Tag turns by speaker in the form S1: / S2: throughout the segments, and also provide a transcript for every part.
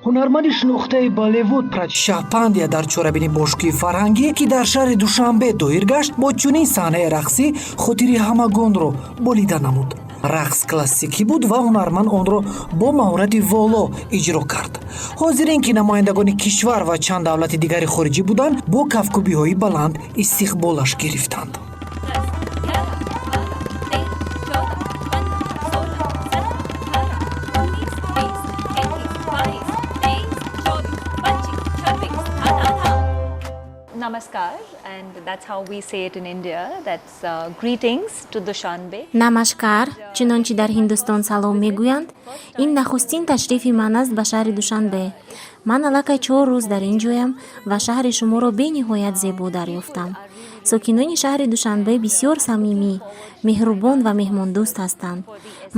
S1: Ҳунарманди шинохтаи Болливуд Прачи Шоҳ Пандя дар чорабинии бошгоҳи фарҳангӣ, ки дар шаҳри Душанбе доир гашт, бо чунин саҳнаи рақсӣ хотири ҳамагонро болида намуд. Рақс классикӣ буд ва ҳунарманд онро бо маҳорати воло иҷро кард. Ҳозирин, ки намояндагони кишвар ва чанд давлати дигари хориҷӣ буданд, бо кафкӯбиҳои баланд истиқболаш гирифтанд.
S2: 10, 11, 13, 14, 15, 16, 17, 18, 19. Namaskar, and that's how we say it in India. That's greetings to Dushanbe.
S3: Намашкар, чунончи дар Ҳиндустон салом мегӯянд. Ин нахустин ташрифи ман аст ба шаҳри Душанбе. Ман аллакай 4 рӯз дар ин ҷоям ва шаҳри шуморо бениҳоят зебо дарёфтам. Сокинони шаҳри Душанбе бисёр самимӣ, меҳрубон ва меҳмондӯст ҳастанд.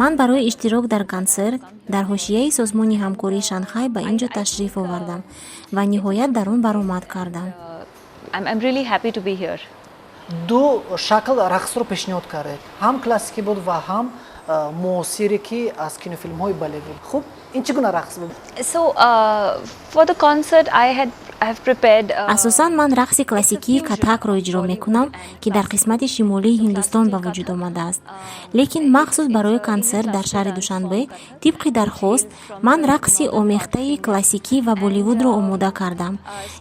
S3: Ман барои иштирок дар консерт дар ҳошияи Созмони ҳамкории Шанхай ба ин ҷо ташриф овардам ва ниҳоят дар он баромад кардам.
S2: I'm really happy to be here.
S4: Ду шакл рақсро пешниҳод кардед, ҳам классикӣ буд ва ҳам муосире, ки аз кинофилмҳои Болливуд. Хуб, ин чӣ гуна рақс буд?
S2: So for the concert, I have prepared.
S3: Асосан ман рақси классикии катакро иҷро мекунам, ки дар қисмати шимолии Ҳиндустон ба вуҷуд омадааст. Лекин махсус барои консерт дар шаҳри Душанбе, тибқи дархост, ман рақси омехтаи классикӣ ва Болливудро омода кардам.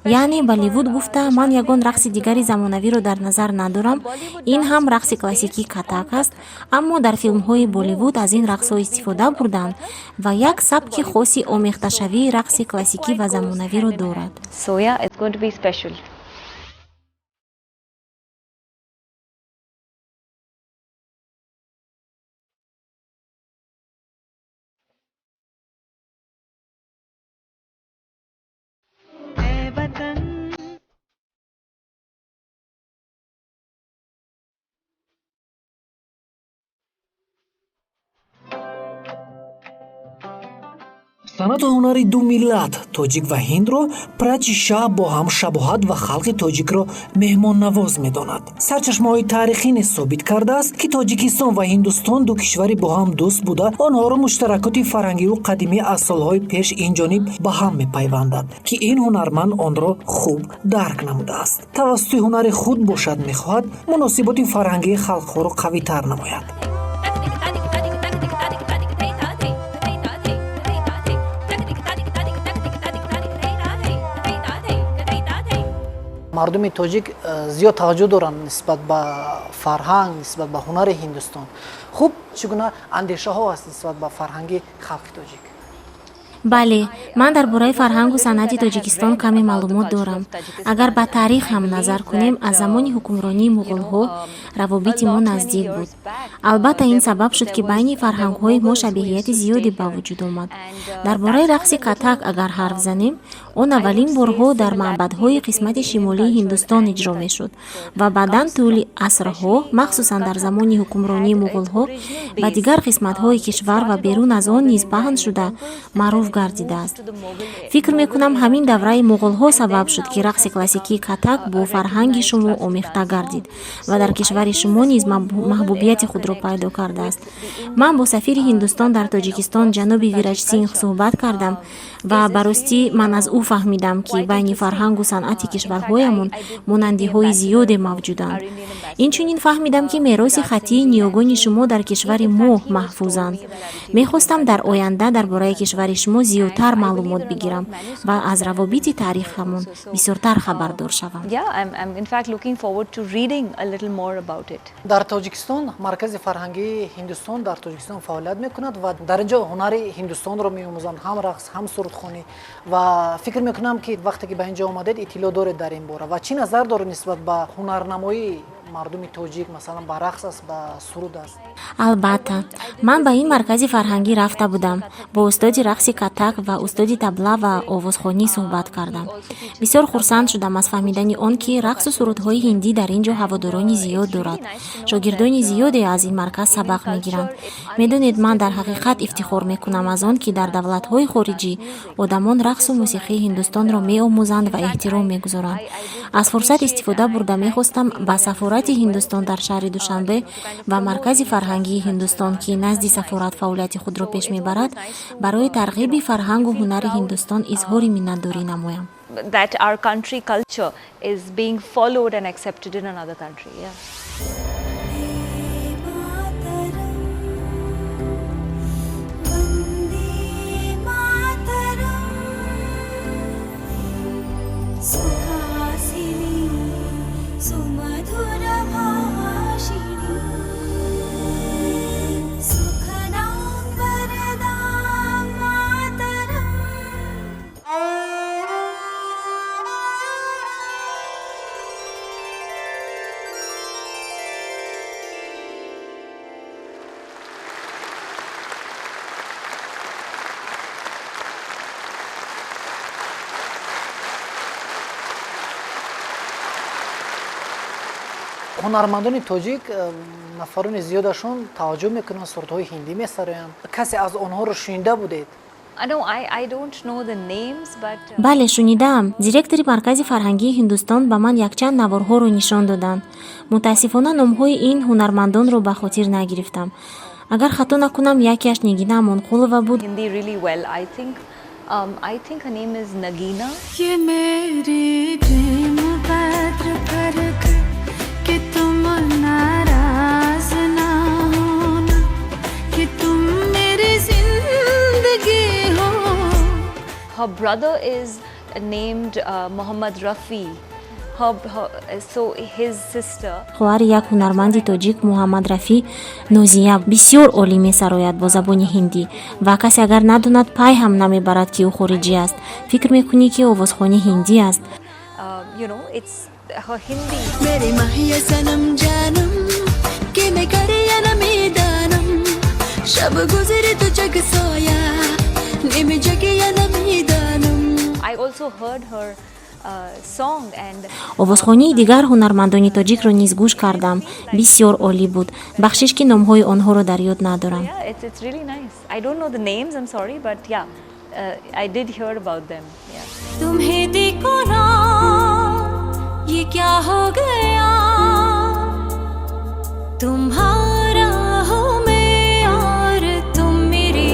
S3: Яъне Болливуд гуфта, ман ягон рақси дигари замонавиро дар назар надорам. Ин ҳам рақси классикии катак аст, аммо дар филмҳои Болливуд аз ин рақсҳо истифода бурданд ва як сабки хоси омехташавии рақси классикӣ ва замонавиро дорад.
S2: So yeah, it's going to be special.
S1: Санъату ҳунари ду миллат, тоҷик ва ҳиндро, Прачи Шаҳ бо ҳам шабоҳат ва халқи тоҷикро меҳмоннавоз медонад. Сарчашмаҳои таърихӣ низ собит кардааст, ки Тоҷикистон ва Ҳиндустон ду кишвари бо ҳам дӯст буда, онҳоро муштаракоти фарҳангию қадимӣ аз солҳои пеш инҷониб ба ҳам мепайвандад, ки ин ҳунарманд онро хуб дарк намудааст. Тавассути ҳунари худ бошад, мехоҳад муносиботи фарҳангии халқҳоро қавитар намояд.
S4: Мардуми тоҷик зиёд таваҷҷӯҳ доранд нисбат ба фарҳанг, нисбат ба ҳунари Ҳиндустон. Хуб, чӣ гуна андешаҳо аст нисбат ба фарҳанги халқи тоҷик?
S3: Бале, ман дар бораи фарҳангу санъати Тоҷикистон каме маълумот дорам. Агар ба таърих ҳам назар кунем, аз замони ҳукмронии муғулҳо равобити мо наздик буд. Албатта, ин сабаб шуд, ки байни фарҳангҳои мо шабеҳияти зиёде ба вуҷуд омад. Дар бораи рақси катак агар ҳарф занем, он аввалин борҳо дар маъбадҳои қисмати шимолии Ҳиндустон иҷро мешуд ва баъдан тӯли асрҳо, махсусан дар замони ҳукмронии муғулҳо, ба дигар қисматҳои кишвар ва берун аз он низ паҳн шуда, маъруф гардидааст. Фикр мекунам, ҳамин давраи муғулҳо сабаб шуд, ки рақси классикии катак бо фарҳанги шумо омехта гардид ва дар кишвари шумо низ маҳбубияти худро пайдо кардааст. Ман бо сафири Ҳиндустон дар Тоҷикистон, ҷаноби Вираҷ Синх, суҳбат кардам ва ба ростӣ ман аз ӯ фаҳмидам, ки байни фарҳангу санъати кишварҳоямон монандиҳои зиёде мавҷуданд. Инчунин фаҳмидам, ки мероси хаттии ниёгони шумо дар кишвари мо маҳфузанд. Мехостам дар оянда дар бораи кишвари шумо зиёдтар маълумот бигирам ва аз равобити таърихамон бисёртар хабардор шавам.
S4: Дар Тоҷикистон Маркази фарҳангии Ҳиндустон дар Тоҷикистон фаъолият мекунад ва дар ин ҷо ҳунари ҳиндустонро меомӯзанд, ҳам рақс, ҳам сурудхонӣ. Ва фикр мекунам, ки вақте ки ба ин ҷо омадед, иттилоъ доред дар ин бора. Ва чӣ назар доред нисбат ба ҳунарнамоии мардуми тоҷик, масалан, ба рақс аст, ба суруд аст?
S3: Албатта, ман ба ин маркази фарҳангӣ рафта будам, бо устоди рақси катак ва устоди табла ва овозхонӣ суҳбат кардам. Бисёр хурсанд шудам аз фаҳмидани он, ки рақсу сурудҳои ҳиндӣ дар ин ҷо ҳаводорони зиёд дорад. Шогирдони зиёде аз ин марказ сабақ мегиранд. Медонед, ман дар ҳақиқат ифтихор мекунам аз он, ки дар давлатҳои хориҷӣ одамон рақсу мусиқии Ҳиндустонро меомӯзанд ва эҳтиром мегузоранд. Аз фурсат истифода бурда, мехостам ба сафорати Сафорати Ҳиндустон дар шаҳри Душанбе ва Маркази фарҳангии Ҳиндустон, ки назди сафорат фаъолияти худро пеш мебарад, барои тарғиби фарҳангу ҳунари Ҳиндустон изҳори миннатдорӣ намоям.
S2: That our country culture is being followed and accepted in another country. Yeah.
S5: Suhasini सुमधुरभाषिणि सुखदां वरदां मातरम्।
S4: Ҳунармандони тоҷик, нафарони зиёдашон таваҷҷӯҳ мекунанд, сурудҳои ҳиндӣ месароянд. Касе аз онҳоро шунида будед?
S2: No, I don't know the names, but
S3: Бале, шунидаам. Директори Маркази фарҳангии Ҳиндустон ба ман якчанд наворҳоро нишон доданд. Мутаассифона, номҳои ин ҳунармандонро ба хотир нагирифтам. Агар хато накунам, якеаш Нигина Амонқулова буд.
S2: Hindi really well. I think her name is Nagina.
S5: ये मेरी प्रेम पत्र फरक कि तुम नाराज ना होना कि तुम मेरी जिंदगी हो।
S2: Her brother is named Muhammad Rafi. Her, so his sister.
S3: Хоҳари як ҳунарманди тоҷик, Муҳаммад Рафӣ, Нозия, бисёр олӣ месарояд бо забони ҳиндӣ ва касе агар надонад, пай ҳам намебарад, ки ӯ хориҷӣ аст. Фикр мекунӣ, ки овозхони ҳиндӣ аст.
S2: It's her Hindi.
S5: मेरे माहिया सनम जानम कि मैं करे या न मैदानम शब गुजरे तो जग सोया निम जग या न मैदानम।
S2: I also heard her song and
S3: Овозхонии дигар ҳунармандони тоҷикро низ гӯш кардам, бисёр олӣ буд. Бахшиш, ки номҳои онҳоро дар ёд надорам.
S2: Yeah, it's really nice. I don't know the names. I'm sorry, but yeah, I did hear about them. Yeah.
S5: तुम्हें देखो ना, ये क्या हो गया, तुम्हारा हूँ मैं और तुम मेरी।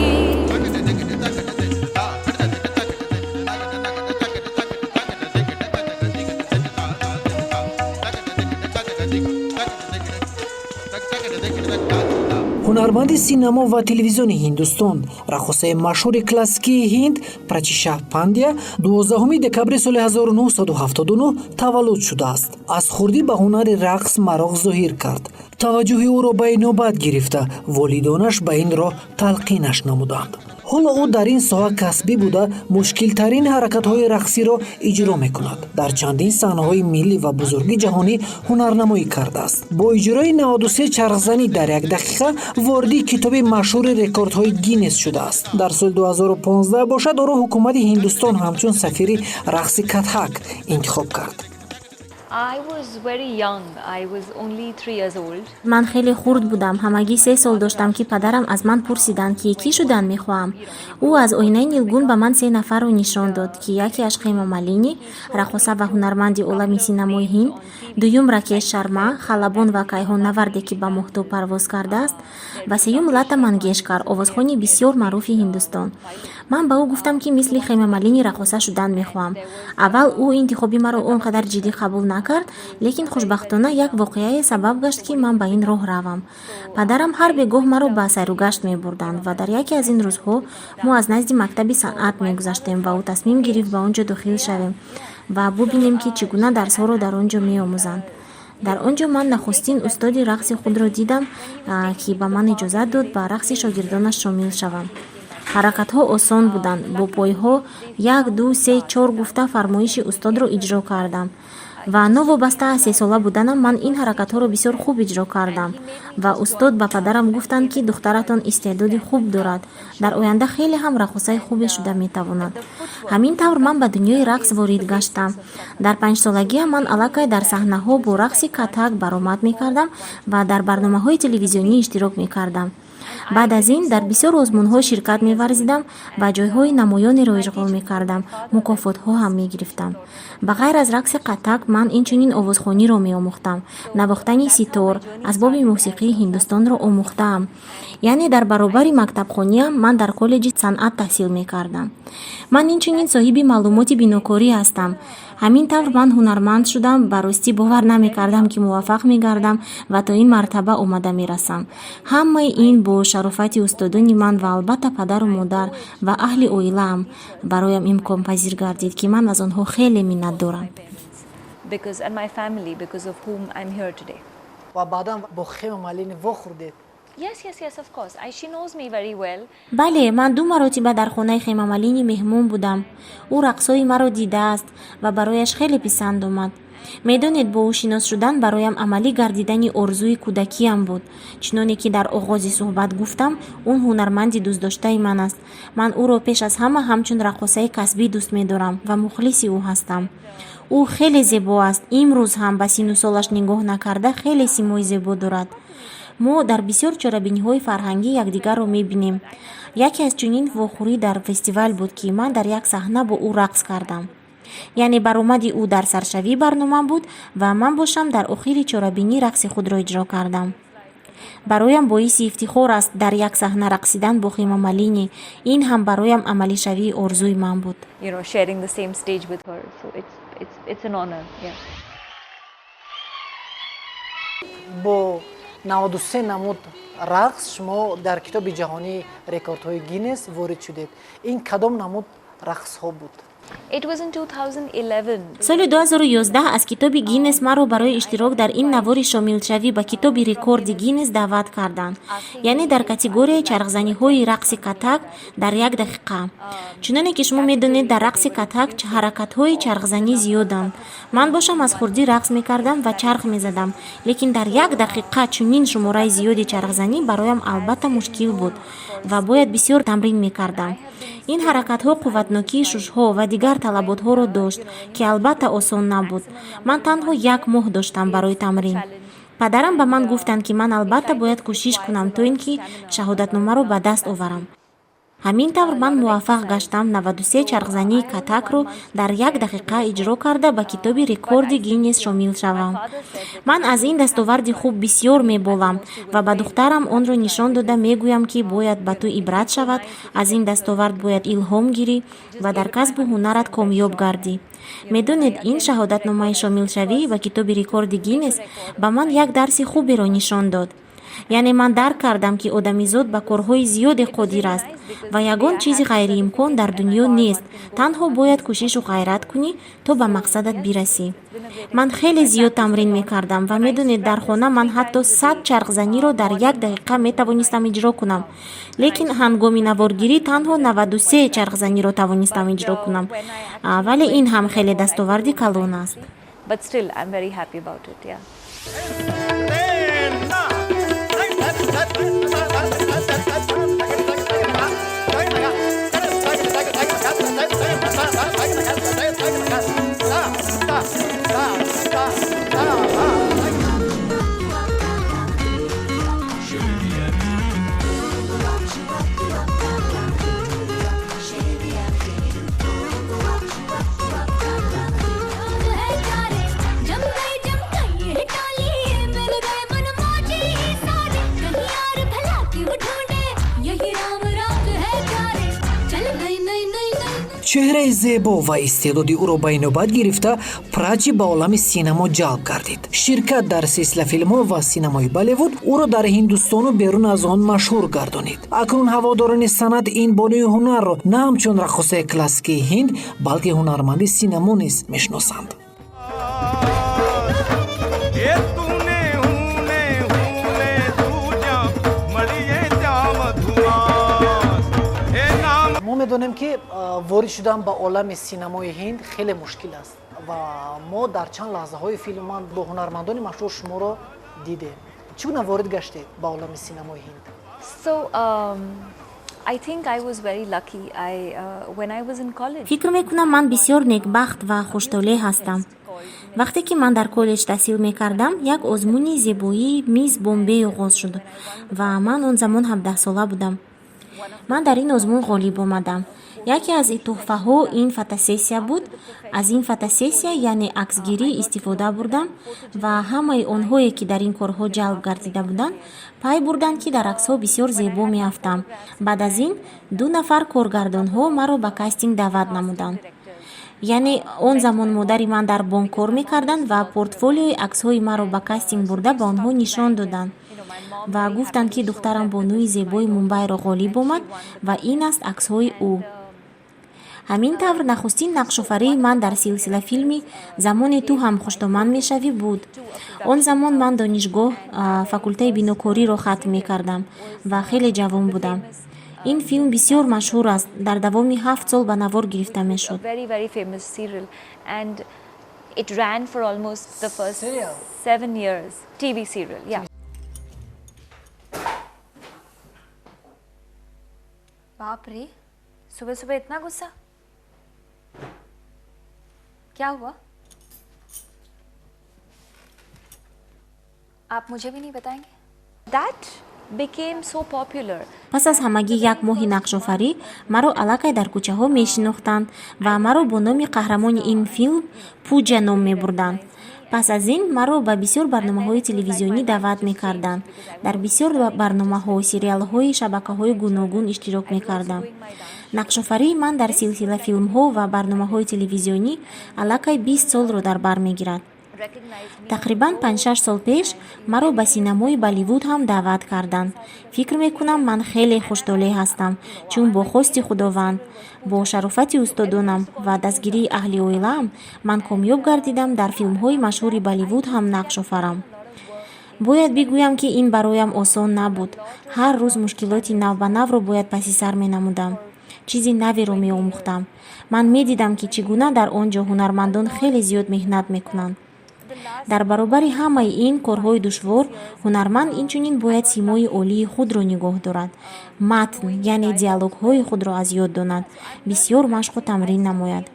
S1: Ҳунарманди синамо ва телевизиони Ҳиндустон, раққосаи машҳури классикии ҳинд Прачи Шаҳ Пандя 12 декабри соли 1979 таваллуд шудааст. Аз хурдӣ ба ҳунари рақс мароқ зоҳир кард. Таваҷҷӯҳи ӯро ба инобат гирифта, волидонаш ба ин роҳ талқинаш намуданд. Ҳоло ӯ дар ин соҳа касбӣ буда, мушкилтарин ҳаракатҳои рақсиро иҷро мекунад. Дар чандин саҳнаҳои миллӣ ва бузурги ҷаҳонӣ ҳунарнамоӣ кардааст. Бо иҷрои 93 чархзанӣ дар як дақиқа вориди китоби машҳури рекордҳои Гиннес шудааст. Дар соли 2015 бошад, ӯро ҳукумати Ҳиндустон ҳамчун сафири рақси катҳак интихоб кард.
S2: I was very young. I was only 3 years old.
S3: Ман хеле хурд будам, ҳамагӣ 3 сол доштам, ки падарам аз ман пурсиданд, ки кӣ шудан мехоҳам. Ӯ аз оинаи нилгун ба ман се нафарро нишон дод, ки якеаш Хема Малини, раққоса ва ҳунарманди олами синамои ҳинд, дуюм Ракеш Шарма, халабон ва кайҳоннаварде, ки ба моҳтоб парвоз кардааст, ва сеюм Лата Мангешкар, овозхони бисёр маъруфи Ҳиндустон. Ман ба ӯ гуфтам, ки мисли Хема Малини раққоса шудан мехоҳам. Аввал ӯ интихоби маро он қадар ҷиддӣ қабул накард, лекин хушбахтона як воқеае сабаб гашт, ки ман ба ин роҳ равам. Падарам ҳар бегоҳ маро ба сайругашт мебурданд ва дар яке аз ин рӯзҳо мо аз назди мактаби санъат мегузаштем ва ӯ тасмим гирифт ба он ҷо дохил шавем ва бубинем, ки чӣ гуна дарсҳоро дар он ҷо меомӯзанд. Дар он ҷо ман нахустин устоди рақси худро дидам, ки ба ман иҷозат дод ба рақси шогирдонаш шомил шавам. Ҳаракатҳо осон буданд. Бо пойҳо як, ду, се, чор гуфта фармоиши устодро иҷро кардам ва новобаста аз сесола буданам, ман ин ҳаракатҳоро бисёр хуб иҷро кардам ва устод ба падарам гуфтанд, ки духтаратон истеъдоди хуб дорад, дар оянда хеле ҳам раққосаи хубе шуда метавонад. Ҳамин тавр ман ба дунёи рақс ворид гаштам. Дар 5-солагиам ман аллакай дар саҳнаҳо бо рақси катак баромад мекардам ва дар барномаҳои телевизионӣ иштирок мекардам. Баъд аз ин дар бисёр озмунҳо ширкат меварзидам ва ҷойҳои намоёнеро ишғол мекардам, мукофотҳо ҳам мегирифтам. Ба ғайр аз рақси катак, ман инчунин овозхониро меомӯхтам, навохтани ситор, асбоби мусиқии ҳиндустонро омӯхтаам. Яъне дар баробари мактабхониам ман дар коллеҷи санъат таҳсил мекардам. Ман инчунин соҳиби маълумоти бинокорӣ ҳастам. Ҳамин тавр ман ҳунарманд шудам. Ба ростӣ, бовар намекардам, ки муваффақ мегардам ва то ин мартаба омада мерасам. Ҳамаи ин бо шарофати устодони ман ва албатта падару модар ва аҳли оилаам бароям имконпазир гардид, ки ман аз онҳо хеле миннатдорам.
S2: Because and my family, because of whom I'm here today.
S4: Ва баъдан бо Хема Малини вохӯрдед?
S2: Yes, of course. She knows me very well.
S3: Бале, ман ду маротиба дар хонаи Хемамалини меҳмон будам. Ӯ рақсҳои маро дидааст ва барояш хеле писанд омад. Медонед, бо ӯ шинос шудан бароям амалӣ гардидани орзуи кӯдакиам буд. Чуноне ки дар оғози суҳбат гуфтам, ӯ ҳунарманди дӯстдоштаи ман аст. Ман ӯро пеш аз ҳама ҳамчун раққосаи касбӣ дӯст медорам ва мухлиси ӯ ҳастам. Ӯ хеле зебо аст. Имрӯз ҳам ба синну солаш нигоҳ накарда, хеле симои зебо дорад. Мо дар бисёр чорабиниҳои фарҳангӣ якдигарро мебинем. Яке аз чунин вохӯрӣ дар фестивал буд, ки ман дар як саҳна бо ӯ рақс кардам. Яъне баромади ӯ дар саршавии барнома буд ва ман бошам дар охири чорабинӣ рақси худро иҷро кардам. Бароям боиси ифтихор аст дар як саҳна рақсидан бо Хемамалини. Ин ҳам бароям амалишавии орзуи ман буд.
S2: Sharing the same stage with her. So it's an honor. Yeah.
S4: Бо 93 намуд рақс шумо дар Китоби ҷаҳонии рекордҳои Гиннес ворид шудед. Ин кадом намуд рақсҳо буд?
S2: It was in 2011.
S3: Соли 2011 аз Китоби Гиннес маро барои иштирок дар ин навори шомилшавӣ ба Китоби рекорди Гиннес даъват карданд, яъне дар категорияи чархзаниҳои рақси катак дар як дақиқа. Чуноне ки шумо медонед, дар рақси катак ҳаракатҳои чархзанӣ зиёданд. Ман бошам аз хурдӣ рақс мекардам ва чарх мезадам, лекин дар як дақиқа чунин шумораи зиёди чархзанӣ бароям албатта мушкил буд ва бояд бисёр тамрин мекардам. Ин ҳаракатҳо қувватнокии шушҳо ва дигар талаботҳоро дошт, ки албатта осон набуд. Ман танҳо як моҳ доштам барои тамрин. Падарам ба ман гуфтанд, ки ман албатта бояд кӯшиш кунам, то ин ки шаҳодатномаро ба даст оварам. Ҳамин тавр ман муваффақ гаштам, 93 чархзании катакро дар як дақиқа иҷро карда, ба Китоби рекорди Гиннес шомил шавам. Ман аз ин дастоварди хуб бисёр меболам ва ба духтарам онро нишон дода мегӯям, ки бояд ба ту ибрат шавад, аз ин дастовард бояд илҳом гирӣ ва дар касбу ҳунарат комёб гардӣ. Медонед, ин шаҳодатномаи шомилшавӣ ба Китоби рекорди Гиннес ба ман як дарси хуберо нишон дод. Яъне ман дарк кардам, ки одамизод ба корҳои зиёде қодир аст ва ягон чизи ғайриимкон дар дунё нест. Танҳо бояд кӯшишу ғайрат кунӣ, то ба мақсадат бирасӣ. Ман хеле зиёд тамрин мекардам ва медонед, дар хона ман ҳатто 100 чархзаниро дар як дақиқа метавонистам иҷро кунам, лекин ҳангоми наворгирӣ танҳо 93 чархзаниро тавонистам иҷро кунам. Вале ин ҳам хеле дастоварди калон аст.
S2: But still, I'm very happy about it. Yeah.
S5: जम गई जम गई ये टोली, मिल गए मनमौजी सारे। कहीं और भला क्यों ढूंढे, यही राम राज है प्यारे। चल नहीं नहीं नहीं नहीं।
S1: Чеҳраи зебо ва истеъдоди ӯро ба инобат гирифта, Прачи ба олами синамо ҷалб гардид. Ширкат дар силсилафилмҳо ва синамои Болливуд ӯро дар Ҳиндустону берун аз он машҳур гардонид. Акнун ҳаводорони санъат ин бонуи ҳунарро на ҳамчун раққосаи классикии ҳинд, балки ҳунарманди синамо низ мешиносанд.
S6: એ તુને હુને હુને તુજા મળીએ ત્યાં મધુમાસ હે નામ.
S4: Мо медонем, ки ворид шудан ба олами синамои ҳинд хеле мушкил аст ва мо дар чанд лаҳзаҳои филм ман бо ҳунармандони машҳур шуморо дидем. Чӣ гуна ворид гаштед ба олами синамои ҳинд?
S2: So I think I was very lucky. I when I was in college.
S3: Фикр мекунам, ман бисёр некбахт ва хуштолеъ ҳастам. Вақте ки ман дар коллеҷ таҳсил мекардам, як озмуни зебоии Мисс Бомбей оғоз шуд ва ман он замон 17-сола будам. Ман дар ин озмун ғолиб омадам. Яке аз тӯҳфаҳо ин фотосессия буд. Аз ин фотосессия, яъне аксгирӣ, истифода бурдам ва ҳамаи онҳое, ки дар ин корҳо ҷалб гардида буданд, пай бурданд, ки дар аксҳо бисёр зебо меафтам. Баъд аз ин ду нафар коргардонҳо маро ба кастинг даъват намуданд. Яъне он замон модари ман дар бонк кор мекарданд ва портфолиои аксҳои маро ба кастинг бурда, ба онҳо нишон доданд ва гуфтанд, ки духтарам бонуи зебои Мумбайро ғолиб омад ва ин аст аксҳои ӯ. Ҳамин тавр нахустин нақшофарии ман дар силсилафилми «Замоне ту ҳам хуштоман мешавӣ» буд. Он замон ман донишгоҳ, факултаи бинокориро хатм мекардам ва хеле ҷавон будам. Ин филм бисёр машҳур аст, дар давоми 7 сол ба навор гирифта мешуд.
S2: It ran for almost the first
S4: Serial?
S2: 7 years. TV serial, yeah.
S5: बाप रे, सुबह सुबह इतना गुस्सा, क्या हुआ? आप मुझे भी नहीं बताएंगे?
S2: That became so popular.
S3: Пас аз ҳамагӣ як моҳи нақшофарӣ маро аллакай дар кӯчаҳо мешинохтанд ва маро бо номи қаҳрамони ин филм Пуҷа ном мебурданд. Пас аз ин маро ба бисёр барномаҳои телевизионӣ даъват мекарданд. Дар бисёр барномаҳо, сериалҳои шабакаҳои гуногун иштирок мекардам. Нақшофарии ман дар силсилафилмҳо ва барномаҳои телевизионӣ аллакай 20 солро дар бар мегирад. Тақрибан 5-6 сол пеш маро ба синамои Болливуд ҳам даъват карданд. Фикр мекунам, ман хеле хуштолеъ ҳастам, чун бо хости Худованд, бо шарофати устодонам ва дастгирии аҳли оилаам ман комёб гардидам дар филмҳои машҳури Болливуд ҳам нақш офарам. Бояд бигӯям, ки ин бароям осон набуд. Ҳар рӯз мушкилоти навбанавро бояд паси сар менамудам, чизи наверо меомӯхтам. Ман медидам, ки чӣ гуна дар он ҷо ҳунармандон хеле зиёд меҳнат мекунанд. Дар баробари ҳамаи ин корҳои душвор ҳунарманд инчунин бояд симои олии худро нигоҳ дорад, матн, яъне диалогҳои худро аз ёд донад, бисёр машқу тамрин намояд.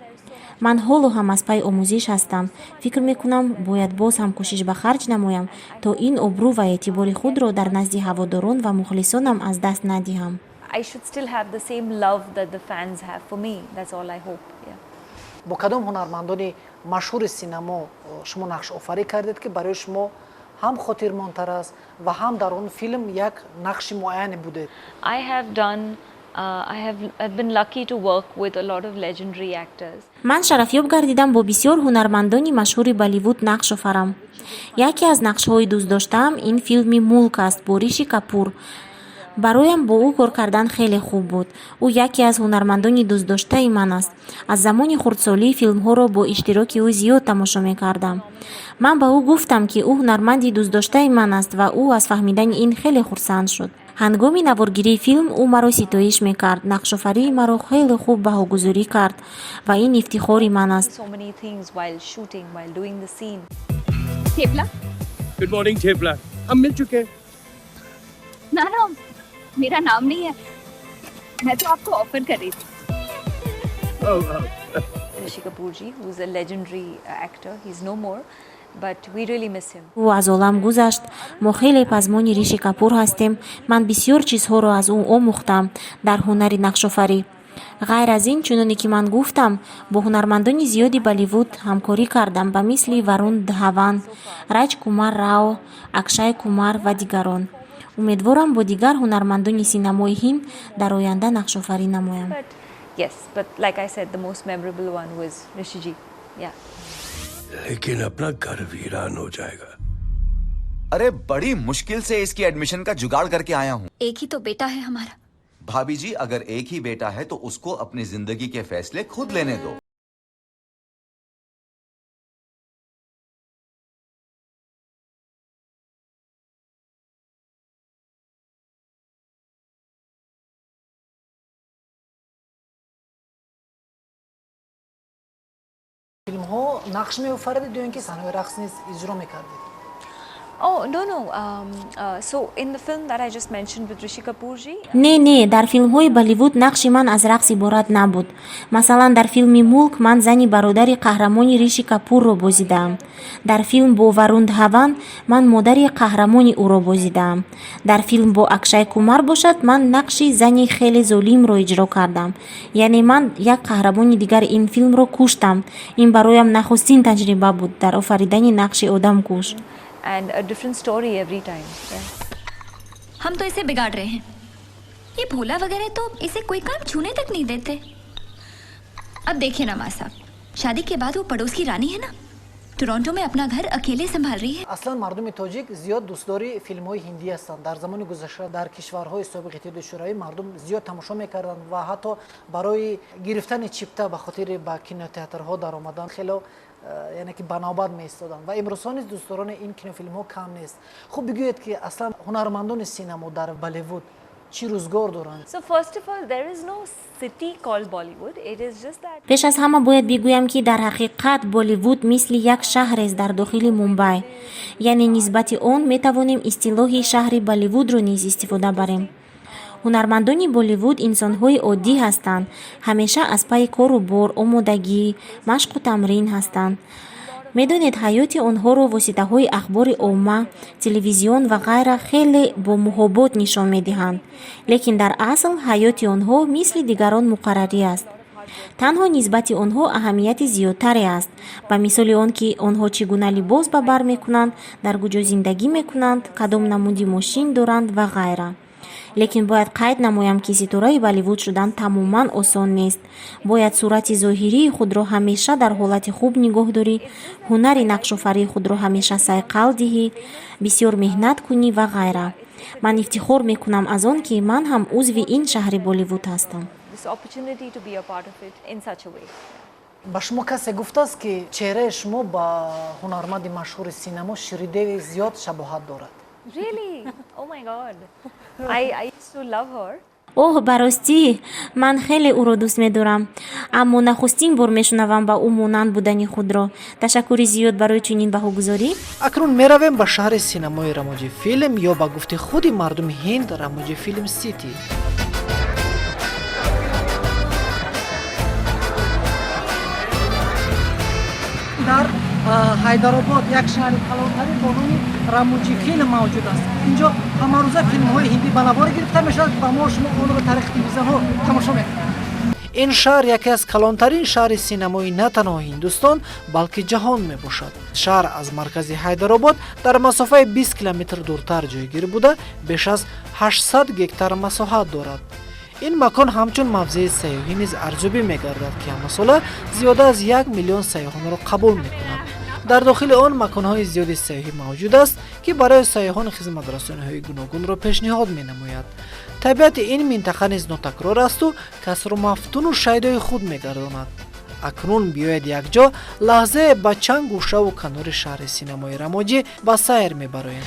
S3: Ман ҳоло ҳам аз пай омӯзиш ҳастам. Фикр мекунам, бояд боз ҳам кӯшиш ба харҷ намоям, то ин обрӯ ва эътибори худро дар назди ҳаводорон ва мухлисонам аз даст надиҳам.
S2: I should still have the same love that the fans have for me. That's all I hope. Yeah.
S4: Бо кадом ҳунармандони машҳури синамо шумо нақшофарӣ кардед, ки барои шумо ҳам хотирмонтар аст ва ҳам дар он филм як нақши муайяне будед?
S2: I have done I have I've been lucky to work with a lot of legendary actors.
S3: Ман шарафёб гардидам бо бисёр ҳунармандони машҳури Болливуд нақш офарам. Яке аз нақшҳои дӯстдоштаам ин филми «Мулк» аст бо Риши Капур. Бароям бо ӯ кор кардан хеле хуб буд. Ӯ яке аз ҳунармандони дӯстдоштаи ман аст. Аз замони хурдсолӣ филмҳоро бо иштироки ӯ зиёд тамошо мекардам. Ман ба ӯ гуфтам, ки ӯ ҳунарманди дӯстдоштаи ман аст ва ӯ аз фаҳмидани ин хеле хурсанд шуд. Ҳангоми наворгирии филм ӯ маро ситоиш мекард, нақшофарии маро хеле хуб баҳогузорӣ кард ва ин ифтихори ман аст.
S2: So many things while shooting, while doing the scene.
S5: Thepla.
S7: Good morning thepla, हम मिल चुके हैं।
S5: ना ना, मेरा नाम नहीं है, मैं तो आपको ऑफर कर रही थी।
S7: Oh, oh.
S2: Rishi Kapoor ji, who's a legendary actor, he's no more, but we really miss him.
S3: Ӯ аз олам гузашт. Мо хеле пазмони Риши Капур ҳастем. Ман бисёр чизҳоро аз ӯ омӯхтам дар ҳунари нақшофарӣ. Ғайр аз ин, чуноне ки ман гуфтам, бо ҳунармандони зиёди Болливуд ҳамкорӣ кардам, ба мисли Варун Дхаван, Раҷ Кумар Рао, Акшай Кумар ва дигарон. Умедворам, бо дигар ҳунармандони синамои ҳинд дар оянда нақшофарӣ намоям.
S2: But yes, but like I said, the most memorable one was Rishi ji. Yeah.
S7: लेकिन अपना घर वीरान हो जाएगा।
S8: अरे, बड़ी मुश्किल से इसकी एडमिशन का जुगाड़ करके आया हूँ।
S5: एक ही तो बेटा है हमारा।
S8: भाभी जी, अगर एक ही बेटा है तो उसको अपनी जिंदगी के फैसले खुद लेने दो।
S4: Филмҳо нақш меофаридед ё ин ки саҳнаҳои рақс низ иҷро мекардед?
S2: Oh, no. So in the film that I just mentioned with Rishi Kapoor ji,
S3: Не, не, дар филмҳои Болливуд нақши ман аз рақс иборат набуд. Масалан, дар филми «Мулк» ман зани бародари қаҳрамони Риши Капурро бозидаам. Дар филм бо Варун Дхаван ман модари қаҳрамони ӯро бозидаам. Дар филм бо Акшай Кумар бошад, ман нақши зани хеле золимро иҷро кардам, яъне ман як қаҳрамони дигари ин филмро куштам. Ин бароям нахустин таҷриба буд дар офаридани нақши одамкуш.
S2: And a different story every time. Yeah.
S5: हम तो इसे बिगाड़ रहे हैं। ये भोला वगैरह तो इसे कोई काम छूने तक नहीं देते। अब देखिए ना माँ साहब, शादी के बाद वो पड़ोस की रानी है ना, टोरंटो में अपना घर अकेले संभाल रही है।
S4: Аслан мардуми тоҷик зиёд дӯстдори филмҳои ҳиндӣ ҳастанд. Дар замони гузашта дар кишварҳои собиқ Иттиҳоди Шӯравӣ мардум зиёд тамошо мекарданд ва ҳатто барои гирифтани чипта ба хотири ба кинотеатрҳо даромадан хело яъне ки ба навбат меистоданд ва имрӯзҳо низ дӯстдорони ин кинофилмҳо кам нест. Хуб, бигӯед, ки аслан ҳунармандони синамо дар Болливуд чӣ рӯзгор доранд?
S2: So first of all, there is no city called Bollywood. It is just that
S3: Пеш аз ҳама бояд бигӯям, ки дар ҳақиқат Болливуд мисли як шаҳрест дар дохили Мумбай, яъне нисбати он метавонем истилоҳи шаҳри Болливудро низ истифода барем. Ҳунармандони Болливуд инсонҳои оддӣ ҳастанд, ҳамеша аз пайи кору бор, омодагӣ, машқу тамрин ҳастанд. Медонед, ҳаёти онҳоро воситаҳои ахбори омма, телевизион ва ғайра хеле бо муҳобот нишон медиҳанд, лекин дар асл ҳаёти онҳо мисли дигарон муқаррарӣ аст. Танҳо нисбати онҳо аҳамияти зиёдтаре аст, ба мисоли он ки онҳо чӣ гуна либос ба бар мекунанд, дар куҷо зиндагӣ мекунанд, кадом намуди мошин доранд ва ғайра. Лекин бояд қайд намоям, ки ситораи Болливуд шудан тамоман осон нест. Бояд сурати зоҳирии худро ҳамеша дар ҳолати хуб нигоҳ дорӣ, ҳунари нақшофарии худро ҳамеша сайқал диҳӣ, бисёр меҳнат кунӣ ва ғайра. Ман ифтихор мекунам аз он, ки ман ҳам узви ин шаҳри Болливуд ҳастам.
S2: This opportunity to be a part of it in such a way.
S4: Ба шумо касе гуфтааст, ки чеҳраи шумо ба ҳунарманди машҳури синамо Шридеви зиёд шабоҳат дорад?
S2: Really? Oh my God. I used to love her.
S3: Оҳ, ба ростӣ? Ман хеле ӯро дӯст медорам, аммо нахустин бор мешунавам ба ӯ монанд будани худро. Ташаккури зиёд барои чунин баҳогузорӣ.
S4: Акнун меравем ба шаҳри синамои Рамоҷи Филм ё ба гуфти худи мардуми ҳинд Рамоҷи Филм Сити. Дар Ҳайдаробод як шаҳри калонтарин бо номи Рамуҷи Филм мавҷуд аст. Инҷо ҳамарӯза филмҳои ҳиндӣ ба навор гирифта мешавад ва мо шумо онро тариқи телевизионҳо тамошо мекунем. Ин шаҳр яке аз калонтарин шаҳри синамои на танҳо Ҳиндустон, балки ҷаҳон мебошад. Шаҳр аз маркази Ҳайдаробод дар масофаи 20 километр дуртар ҷойгир буда, беш аз 800 гектар масоҳат дорад. Ин макон ҳамчун мавзеи сайёҳӣ низ арзёбӣ мегардад, ки ҳамасола зиёда аз 1 миллион сайёҳонро қабул мекунад. Дар дохили он маконҳои зиёди сайёҳӣ мавҷуд аст, ки барои сайёҳон хизматрасониҳои гуногунро пешниҳод менамояд. Табиати ин минтақа низ нотакрор асту касро мафтуну шайдои худ мегардонад. Акнун биёед, якҷо лаҳзае ба чанд гӯшаву канори шаҳри синамои Рамоҷӣ ба сайр мебароем.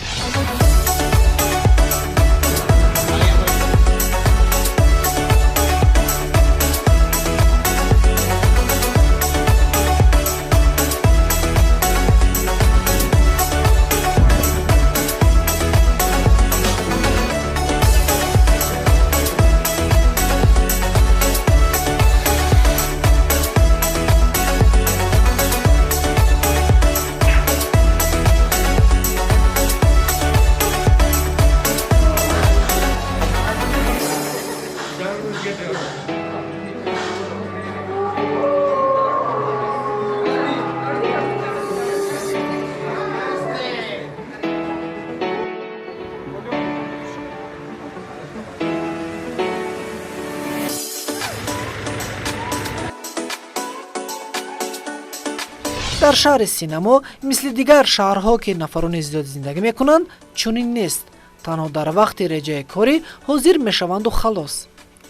S4: Дар шаҳри синамо мисли дигар шаҳрҳо, ки нафарони зиёд зиндагӣ мекунанд, чунин нест. Танҳо дар вақти реҷаи корӣ ҳозир мешаванду халос.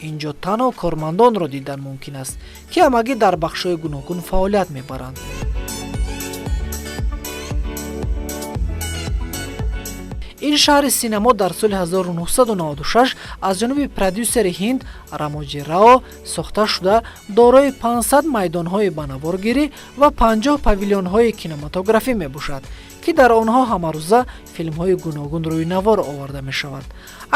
S4: Ин ҷо танҳо кормандонро дидан мумкин аст, ки ҳамагӣ дар бахшҳои гуногун фаъолият мебаранд. Ин шаҳри синамо дар соли 1996 аз ҷониби продюсери ҳинд Рамоҷи Рао сохта шуда, дорои 500 майдонҳои ба наворгирӣ ва 50 павилионҳои кинематографӣ мебошад,
S1: ки дар онҳо ҳамарӯза филмҳои гуногун рӯи навор оварда мешавад.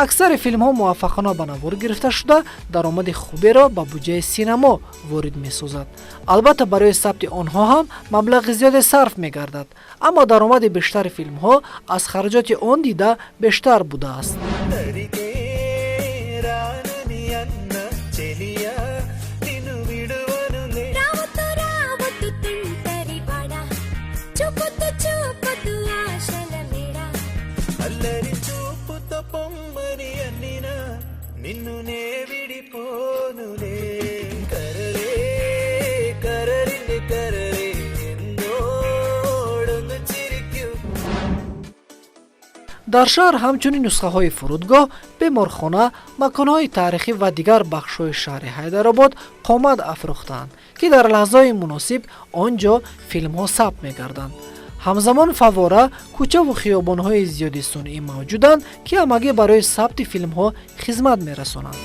S1: Аксари филмҳо муваффақона ба навор гирифта шуда, даромади хуберо ба буҷаи синамо ворид месозад. Албатта, барои сабти онҳо ҳам маблағи зиёде сарф мегардад, аммо даромади бештари филмҳо аз хароҷоти он дида бештар будааст. Дар шаҳр ҳамчунин нусхаҳои фурудгоҳ, беморхона, маконҳои таърихӣ ва дигар бахшҳои шаҳри Ҳайдаробод қомат афрӯхтаанд, ки дар лаҳзаҳои муносиб он ҷо филмҳо сабт мегарданд. Ҳамзамон фаввора, кӯчаву хиёбонҳои зиёди сунъӣ мавҷуданд, ки ҳамагӣ барои сабти филмҳо хизмат мерасонанд.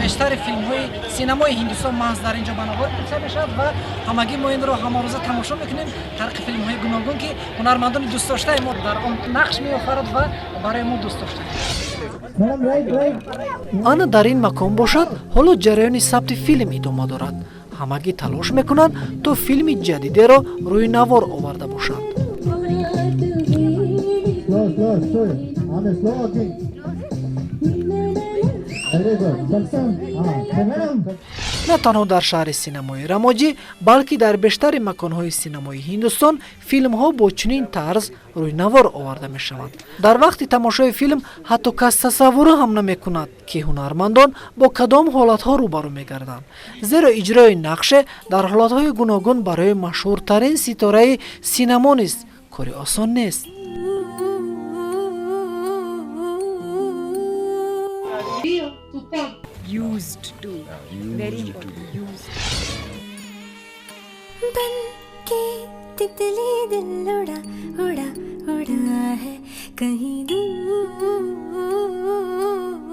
S1: Бештари филмҳои синамои Ҳиндустон маҳз дар ин ҷо ба навор гирифта мешавад ва ҳамагӣ мо инро ҳамарӯза тамошо мекунем тариқи филмҳои гуногун, ки ҳунармандони дӯстдоштаи мо дар он нақш меофарад ва барои мо дӯстдошта. Ана дар ин макон бошад, ҳоло ҷараёни сабти филм идома дорад. Ҳамагӣ талош мекунанд, то филми ҷадидеро рӯи навор оварда бошанд. На танҳо дар шаҳри синамои Рамоҷӣ, балки дар бештари маконҳои синамои Ҳиндустон филмҳо бо чунин тарз рӯи навор оварда мешаванд. Дар вақти тамошои филм ҳатто кас тасаввур ҳам намекунад, ки ҳунармандон бо кадом ҳолатҳо рӯбарӯ мегарданд, зеро иҷрои нақше дар ҳолатҳои гуногун барои машҳуртарин ситораи синамо низ кори осон нест.
S2: Used to. Very important. Used.
S5: बन के तितली दिल उड़ा उड़ा उड़ा है कहीं दूर।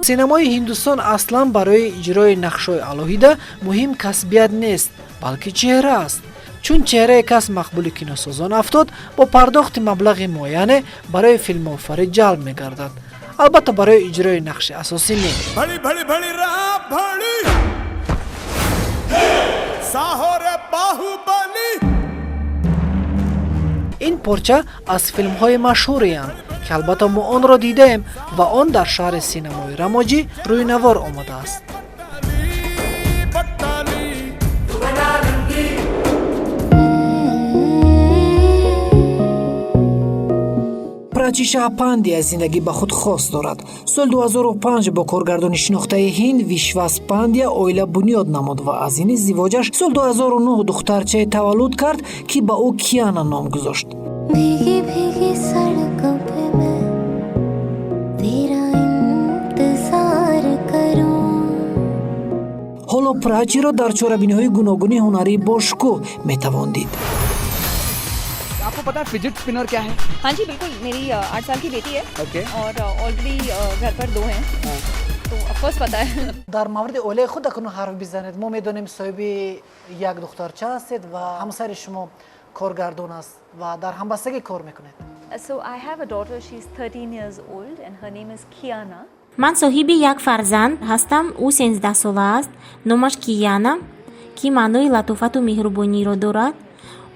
S1: Синамои Ҳиндустон аслан барои иҷрои нақшҳои алоҳида муҳим касбият нест, балки чеҳра аст. Чун чеҳраи кас мақбули киносозон афтод, бо пардохти маблағи муайяне барои филмофарӣ ҷалб мегардад. Албатта, барои иҷрои нақши асосӣ не.
S6: ભળી ભળી ભળી રા ભળી સાહો રે બાહુબલી.
S1: Ин порча аз филмҳои машҳуреанд, ки албатта мо онро дидаем ва он дар шаҳри синамои Рамоҷӣ рӯи навор омадааст.
S6: બટાલી.
S1: Прачи Шаҳпандия зиндагӣ ба худ хос дорад. Соли 2005 бо коргардони шинохтаи ҳинд Вишвас Пандия оила бунёд намуд ва аз ин издивоҷаш соли 2009 духтарчае таваллуд кард, ки ба ӯ Киана ном гузошт.
S5: भीगी भीगी सड़कों पे मैं तेरा इंतजार करूं।
S1: Ҳоло Прачиро дар чорабиниҳои гуногуни ҳунарии бошукӯҳ метавон дид.
S9: आपको पता है फिजिट स्पिनर क्या है?
S2: हाँ जी, बिल्कुल। मेरी 8 साल की बेटी है और ऑलरेडी घर पर दो हैं, तो ऑफकोर्स पता है।
S4: Дар мавриди оилаи худ акнун ҳарф бизанед. Мо медонем, соҳиби як духтарча ҳастед ва ҳамсари шумо коргардон аст ва дар ҳамбастагӣ кор мекунед.
S2: So I have a daughter, she's 13 years old and her name is Kiana.
S3: Ман соҳиби як фарзанд ҳастам, ӯ 13сола аст, номаш Кияна, ки маънои латофату меҳрубониро дорад.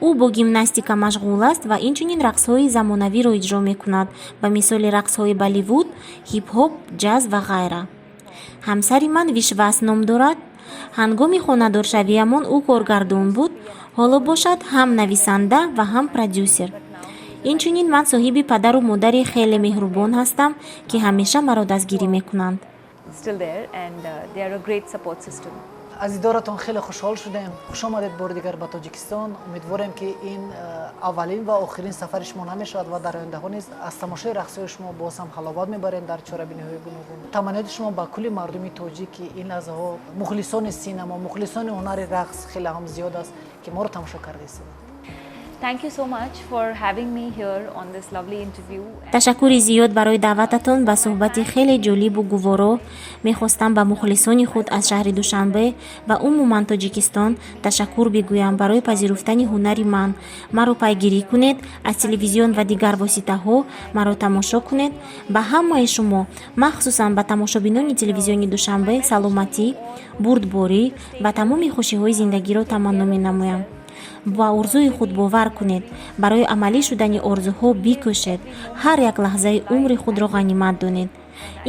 S3: Ӯ бо гимнастика машғул аст ва инчунин рақсҳои замонавиро иҷро мекунад, ба мисоли рақсҳои Болливуд, хип-хоп, ҷаз ва ғайра. Ҳамсари ман Вишвас ном дорад. Ҳангоми хонадоршавиямон ӯ коргардон буд, ҳоло бошад ҳам нависанда ва ҳам продюсер. Инчунин ман соҳиби падару модари хеле меҳрубон ҳастам, ки ҳамеша маро дастгирӣ мекунанд.
S2: Still there and they are a great support system.
S4: Аз дидоратон хеле хушҳол шудем. Хуш омадед бори дигар ба Тоҷикистон. Умедворем, ки ин аввалин ва охирин сафари шумо намешавад ва дар ояндаҳо низ аз тамошои рақсҳои шумо боз ҳам ҳаловат мебарем дар чорабиниҳои гуногун. Таманниёти шумо ба кулли мардуми тоҷик, ки ин лаҳзаҳо мухлисони синамо, мухлисони ҳунари рақс хеле ҳам зиёд аст, ки моро тамошо карда истоданд?
S2: Thank you so much for having me here on this lovely interview.
S3: Ташаккури зиёд барои даъвататон ба суҳбати хеле ҷолибу гуворо. Мехостам ба мухлисони худ аз шаҳри Душанбе ва умуман Тоҷикистон ташаккур бигӯям барои пазируфтани ҳунари ман. Маро пайгирӣ кунед, аз телевизион ва дигар воситаҳо маро тамошо кунед. Ба ҳамаи шумо, махсусан ба тамошобинони телевизиони Душанбе, саломатӣ, бурдборӣ ва тамоми хушиҳои зиндагиро таманно менамоям. Ба орзуи худ бовар кунед, барои амалӣ шудани орзуҳо бикӯшед, ҳар як лаҳзаи умри худро ғанимат донед.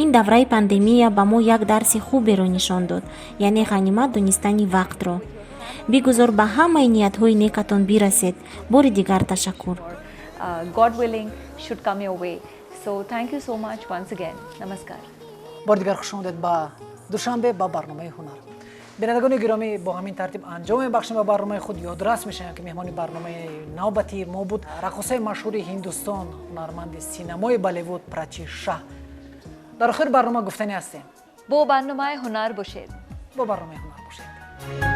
S3: Ин давраи пандемия ба мо як дарси хуберо нишон дод, яъне ғанимат донистани вақтро. Бигузор ба ҳамаи ниятҳои некатон бирасед. Бори дигар ташаккур.
S2: God willing, should come your way. So thank you so much once again. Namaskar.
S4: Бори дигар хуш омадед ба Душанбе, ба барномаи «Ҳунар». Бинандагони гиромӣ, бо ҳамин тартиб анҷом мебахшем ба барномаи худ. Ёдрас мешавем, ки меҳмони барномаи навбатии мо буд раққосаи машҳури Ҳиндустон, ҳунарманди синамои Болливуд Прачи Шаҳ. Дар охири барнома гуфтанӣ ҳастем:
S2: Бо барномаи «Ҳунар» бошед.
S4: Бо барномаи «Ҳунар» бошед.